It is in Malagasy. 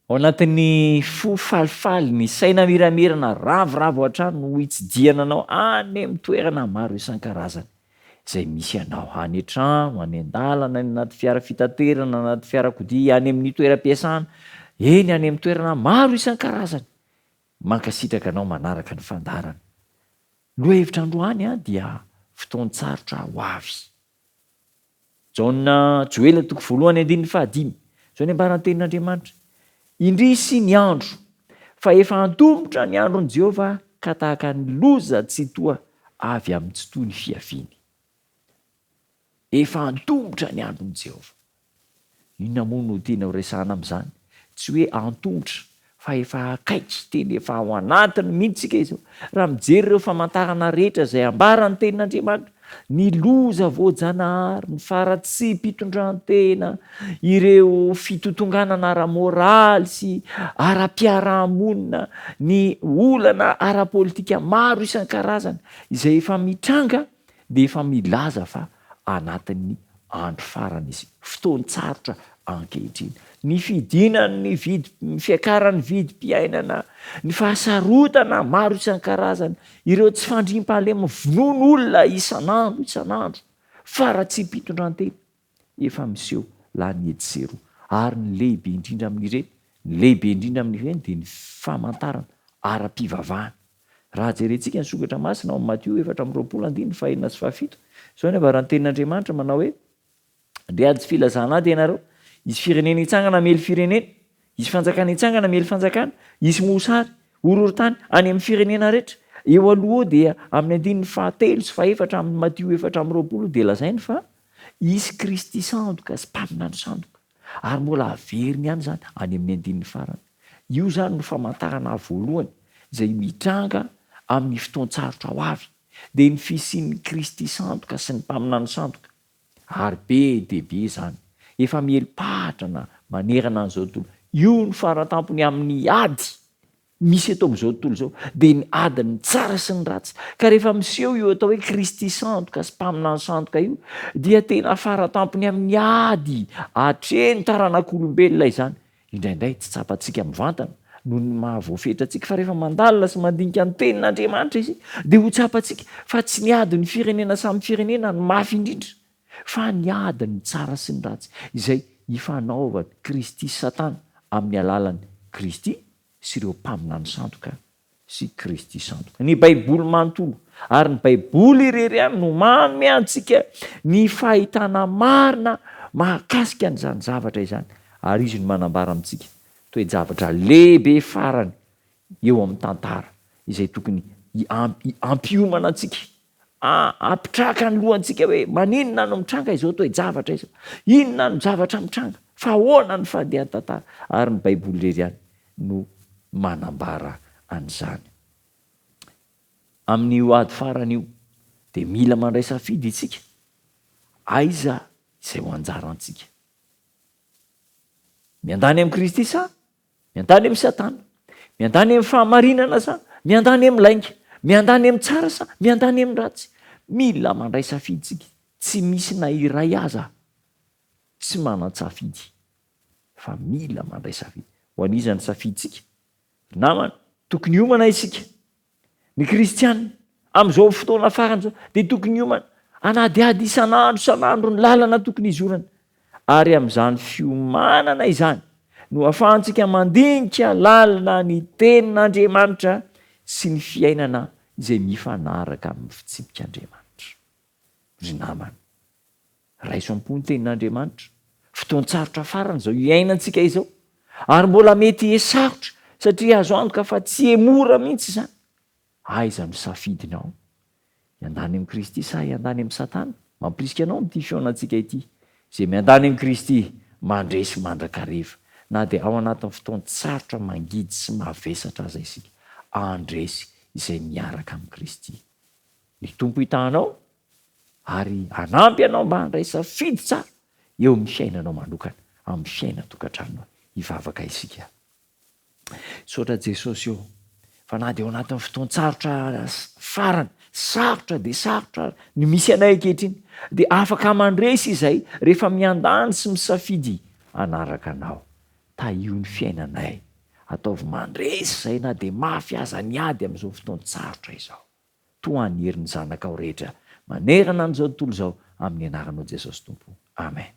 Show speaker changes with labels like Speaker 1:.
Speaker 1: Ao anatin'ny fo falifaly, ny saina miramirana, ravoravo hatrany no hitsidihana anao any amin'ny toerana maro isan-karazany izay misy anao, any an-trano, any an-dalana, any anaty fiara fitaterana, anaty fiarakodia, any amin'ny toeram-piasana, eny any amin'ny toerana maro isan-karazany. Mankasitraka anao manaraka ny fandaharana. Lohahevitra androany dia fotoan-tsarotra ho avy. Jaona, Joela toko voalohany andininy fahadimy. Izao ny ambaran'ny Tenin'Andriamanitra, Indrisy ny andro, fa efa antomotra ny andron'i Jehovah ka tahaka ny loza tsy toa avy amin'ny tsitoha ny fiaviany. Efa antomotra ny andron'i Jehovah. Inona moa no tiana horesahana amin'izany? Tsy hoe antomotra fa efa akaiky, tena efa ao anatiny mihitsy isika izao. Raha mijery ireo famantarana rehetra izay ambaran'ny Tenin'Andriamanitra, ny loza voajanahary, ny faharatsiam-pitondrantena, ireo fitotonganana ara-moraly sy ara-piarahamonina, ny olana ara-politika maro isan-karazany izay efa mitranga, dia efa milaza fa anatin'ny andro farany isika, fotoan-tsarotra ankehitriny. Ny fidinan'ny vidim, ny fiakaran'ny vidim-piainana, ny fahasarotana maro isan-karazany, ireo tsy fandriampahalemana, vonoan'olona isan'andro isan'andro, faharatsiam-pitondrantena, efa miseho lany etsy sy eroa. Ary ny lehibe indrindra amin'ireny, ny lehibe indrindra amin'ireny dia ny famantarana ara-pivavahana. Raha jerentsika ny Sokatra Masina ao amin'ny Matio 24 andininy fahenina sy fahafito, izao ny ambaran'ny Tenin'Andriamanitra manao hoe, Ndeha ady filazana ady ianareo, hisy firenena hitsangana hamely firenena, hisy fanjakana hitsangana hamely fanjakana, hisy mosary, horohorontany any amin'ny firenena rehetra. Eo aloha eo dia amin'ny andininy fahatelo sy fahefatra amin'ny Matio 24 dia lazainy fa hisy Kristy sandoka sy mpaminany sandoka. Ary mbola averiny ihany izany any amin'ny andininy farany. Io izany no famantarana voalohany izay mitranga amin'ny fotoan-tsarotra ho avy, dia ny fisian'ny Kristy sandoka sy ny mpaminany sandoka. Ary be dia be izany. Efa miely patrana manerana an'izao tontolo. Io no faratampony amin'ny ady misy eto amin'izao tontolo izao, dia ny adin'ny tsara sy ny ratsy. Ka rehefa miseho io atao hoe Kristy sandoka sy mpaminany sandoka io, dia tena faratampony amin'ny ady hatreny taranak'olombelona izany. Indraindray tsy tsapantsika mivantana noho ny maha voafetra antsika, fa rehefa mandalina sy mandinika ny Tenin'Andriamanitra isika, dia ho tsapantsika fa tsy ny adin'ny firenena samy firenena no mafy indrindra, fa ny adin'ny tsara sy ny ratsy, izay ifanaovan'i Kristy sy Satana amin'ny alalan'i Kristy sy ireo mpaminany sandoka sy Kristy sandoka. Ny Baiboly manontolo, ary ny Baiboly irery ihany no manome antsika ny fahitana marina mahakasika an'izany zavatra izany, ary izy no manambara amintsika toe-javatra lehibe farany eo amin'ny tantara izay tokony hampiomana antsika, hampitraka ny lohantsika hoe maninona no mitranga izao toe-javatra izao, inona no zavatra mitranga, fa ahoana ny fandehan'ny tantara, ary ny Baiboly irery ihany no manambara an'izany. Amin'io ady farany io dia mila mandray safidy isika, aiza izay ho anjarantsika? Miandany amin'i Kristy sa miandany amin'i Satana? Miandany amin'ny fahamarinana sa miandany amin'ny lainga? Miandany amin'ny tsara sa miandany amin'ny ratsy? Mila mandray safidy isika, tsy misy na iray aza tsy manan-tsafidy fa mila mandray safidy. Ho an'iza ny safidintsika? Ry namana, tokony hiomana isika. Ny kristiana, amin'izao fotoana farany izao, dia tokony hiomana, hanadihady isan'andro isan'andro ny lalana tokony hizorana. Ary amin'izany fiomanana izany no ahafahantsika mandinika lalina ny Tenin'Andriamanitra sy ny fiainana izay mifanaraka amin'ny fitsipik'Andriamanitra. Ry namana, Raiso am-po ny Tenin'Andriamanitra. Fotoan-tsarotra farany izao iainantsika izao, ary mbola mety hihasarotra satria azo antoka fa tsy mora mihitsy izany. Aiza no safidinao? Hiandany amin'i Kristy sa hiandany amin'i Satana? Mampirisika anao amin'ity fihaonantsika ity. Izay miandany amin'i Kristy, mandresy mandrakariva, na dia ao anatin'ny fotoan-tsarotra mangidy sy mavesatra aza isika. Handresy izay miaraka amin'i Kristy. Ny Tompo hitaha anao ary hanampy anao mba handray safidy tsara eo amin'ny fiainanao manokana, amin'ny fiainan-tokantranonao. Hivavaka isika. Misaotra Jesosy ô, fa na dia ao anatin'ny fotoan-tsarotra farany, sarotra dia sarotra ary ny misy anay ankehitriny, dia afaka mandresy izay rehefa miandany sy misafidy hanaraka Anao. Tahio ny fiainanay. Ataovy mandresy izay na dia mafy aza ny ady amin'izao fotoan-tsarotra izao. Tohano hery ny zanakao rehetra manerana an'izao tontolo izao amin'ny anaranao Jesosy Tompo. Amen.